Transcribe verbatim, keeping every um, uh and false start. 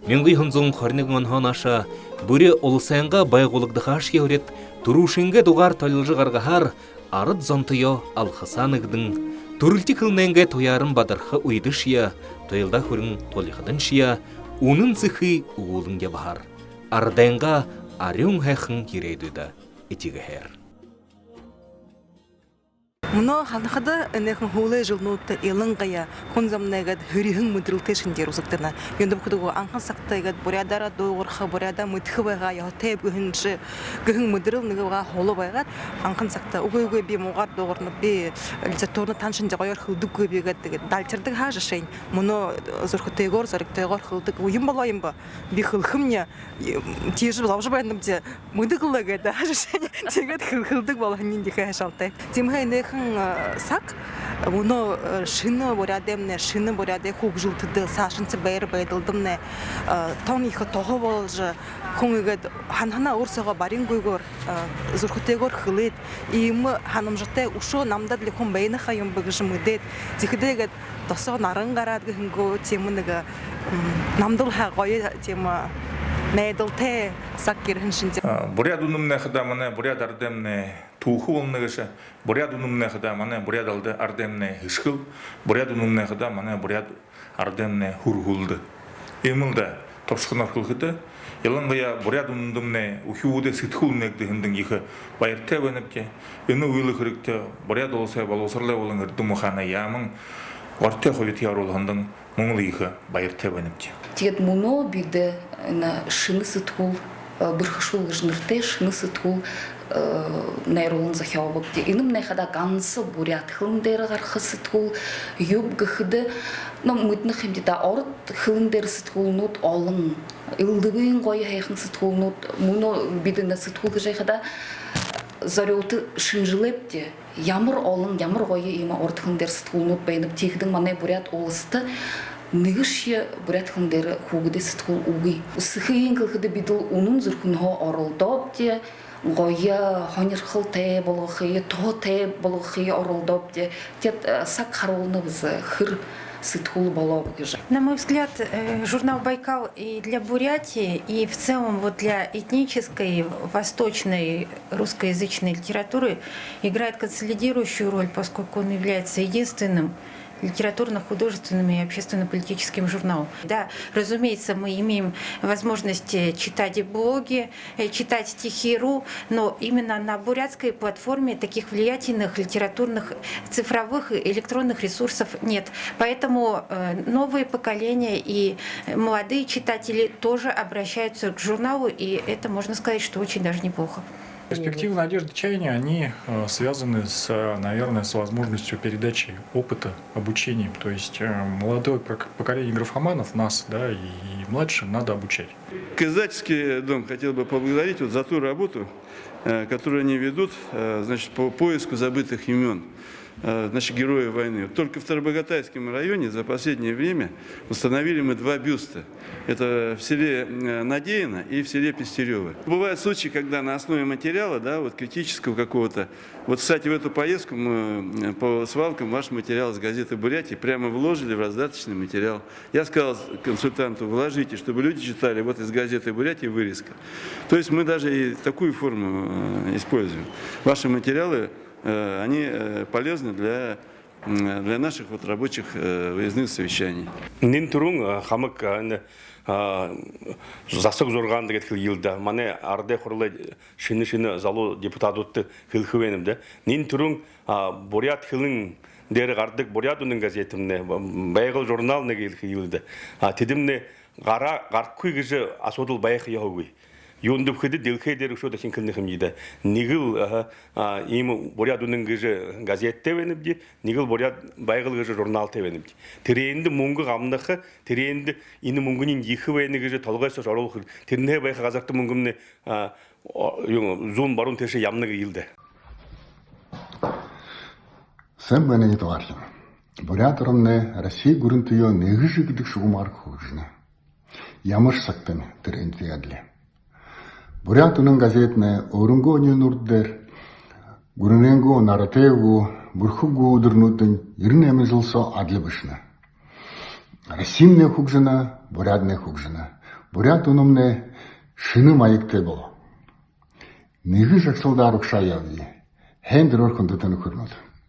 Мянга юһэн зуун хорин нэгэн онһоо нааша бүри уласайнгаа байгуулагдахаашье урид түрүүшынгээ дугаар толилжо гаргаһаар арад зонтоёо алхасаа нэгэдэн, түрэлхи хэлэнэйнгээ туяаран бадарха үедэшье, туйлдаа хүрин тулихадашье үнэн сэхые үгүүлэн ябаһаар, арадайнгаа арюун һайхан ерээдүйдэ этигэһээр. Мүнөө һанахада, энэхэн һүүлэй жэлнүүдтэ илангаяа хүн зомнай гээд һэриһэн мэдэрэлтэй шэнгеэр үзэгдэнэ. Юундэб гэхэдэ гү, анхан сагта иигээд буряадаараа дуугарха, буряадаа мэдэхэ байгаа ёһотойб гэһэн шэ-, гэһэн мэдэрэл нэгэ байгаа һула байгаад, анхан сагта: «Үгы, үгы, би муугаар дуугарнаб, би литературна тан шэнги гоёор хэлэдэггүйб» гээд, тиигээд далтирдаг һаа, жэшээнь. Мүнөө зүрхэтэйгөөр, зоригтойгоор хэлэдэг юм болоо юм бэ. Би хэлэхэмни, тиижэ лэ зобожо байнабди, мэдэгэл гээд, жэшээнь. Тиигээд хэл-, хэлэдэг болоһониинь ехэ һайшаалтай. Тиимэһээ энэхэн, э, саг, мүнөө, э, шэнэ буряадаймнай, шэнэ буряадай хүгжэлтэдэ, саашанхи байра байдалдамнай, э, тон ехэ тоһо боложо, хүн иигээд һанаһанаа өөр соогоо барингүйгөөр, э, зүрхэтэйгөөр хэлээд, иимэ һанамжатай үшөө намда адли хүн байна ха юм бэ гэжэ мэдээд, тиихэдээ иигээд досоо наран гараад гэһэн гү, тиимэ нэгэ, м, намдал һаа гоё, тиимэ найдалтай саг ерэһэн шэнги. А, буряад үнэмнай хадаа манай буряад арадаймнай түүхэ болоно гээшэ, буряад үнэмнай хадаа манай буряад алда-, арадаймнай һэшхэл, буряад үнэмнай хадаа манай буряад арадаймнай һүрхэлдэ. Иимэл даа, тобшохоноор хэлэхэдэ, илангаяа буряад үнэндэмнай үхибүүдэй сэдхүүл нээгдэһэндэнь ехэ баяртай байнабди. Энэ үйлэ хэрэгтэ Буряад Уласай Болбосоролой болон Эрдэм ухаанай яаман ортой хубитаяа оруулһандань мүн лэ ехэ баяртай байнабди. Тиигээд мүнөө бидэ энэ шэнэ сэдхүүл, э, «Бэрхэшүүл» гэжэ нэрэтэй шэнэ сэдхүүл, э, найруулан зохёобобди. Энэмнай хадаа ганса буряад хэлэн дээрэ гараха сэдхүүл. Юуб гэхэдэ, ну, мэдэнэ ха юмди даа, ород хэлэн дээрэ сэдхүүлнүүд олон. Элдэбын гоё һайхан сэдхүүлнүүд. Мүнөө бидэ энэ сэдхүүл хэжэ байхадаа зорюута шэнжэлээбди. Ямар олон, ямар гоё иимэ ород хэлэн дээрэ сэдхүүлнүүд байнаб. Тиихэдэнь манай Буряад Уласта нэгэшье буряад хэлэн дээрэ хүүгэдэй сэдхүүл үгы. Сэхыень хэлэхэдэ, бидэл үнэн зүрхэнһөө оролдообди, гоё һонирхолтой болгохые, туһатай болгохые оролдообди. Тиигээд, э, саг харуулна бэзэ, хэр сэдхүүл болооб гэжэ. На мой взгляд, э, журнал «Байкал» и для Бурятии, и в целом вот для этнической восточной русскоязычной литературы играет консолидирующую роль, поскольку он является единственным литературно-художественным и общественно-политическим журналом. Да, разумеется, мы имеем возможность, э, читать блоги, э, читать стихи ру, но именно на бурятской платформе таких влиятельных литературных, цифровых и электронных ресурсов нет. Поэтому, э, новые поколения и молодые читатели тоже обращаются к журналу, и это, можно сказать, что очень даже неплохо. Перспективы, надежды, чаяния, они, э, связаны с, э, наверное, с возможностью передачи опыта, обучением. То есть, э, молодое прок-, поколение графоманов, нас, да, и, и младше, надо обучать. Казаческий дом хотел бы поблагодарить вот за ту работу, э, которую они ведут, э, значит, по поиску забытых имен, э, значит, героев войны. Только в Тарбагатайском районе за последнее время установили мы два бюста. Это в селе, э, Надеино и в селе Пестерёво. Бывают случаи, когда на основе материала, да, вот критического какого-то. Вот, кстати, в эту поездку мы, э, по свалкам ваш материал из газеты «Бурятия» прямо вложили в раздаточный материал. Я сказал консультанту: «Вложите, чтобы люди читали, вот из газеты «Бурятия» вырезка». То есть мы даже и такую форму, э, используем. Ваши материалы, э, они, э, полезны для, м, для наших вот рабочих, э, выездных совещаний. Нэн түрүүн, а, хамаг, а, энэ, а, засаг зургаанда гээд хэлэел даа. Манай Арадай Хуралай шэнэ-шэнэ залуу депутадуудта хэлэхэ байнаб даа. Нэн түрүүн, а, буряад хэлэн дээрэ гарадаг «Буряад үнэн» газетэмнай, «Байгал» журнал нэгэ хэлэхэ байнал даа. А, тэдэмнай гараа, гарахагүй гэжэ асуудал байха ёһогүй. Юундэб гэхэдэ, дэлхэй дээрэ үшөө дахин хэлэнэ ха юмди даа, нэгэл, аха, а, иимэ «Буряад үнэн» гэжэ газеттэй байнабди, нэгэл «Буряад», «Байгал» гэжэ журналтай байнабди. Тэрээндэ мүнгэ гамнаха, тэрээндэ энэ мүнгэниинь ехэ байна гэжэ толгой соошье оруулха. Тэрэнһээ байха газарта мүнгэмнай, а, о, юун, зүүн баруун тээшээ ябана гэел даа. Сайн байна, нютагаархин. Буряад оромнай Росси гүрэнтэеэ нэгэшье гэдэг шугамаар хүгжэнэ. Ямаршье сагтань тэрэнтэй адли. «Буряад үнэн» газетнай өөрынгөө нюур дээрэ гүрэнэйнгөө наратай гү, бэрхэ гү үдэрнүүдынь ерэн найман жэл соо адли бэшэнэ. Россимнай хүгжэнэ, Буряаднай хүгжэнэ. Буряад үнэмнай шэнэ маягтай болоо. Нэгэ жагсаалдаар угшаа ябая. Һайндэрөөр хүндэтэ нүхэрнүүд.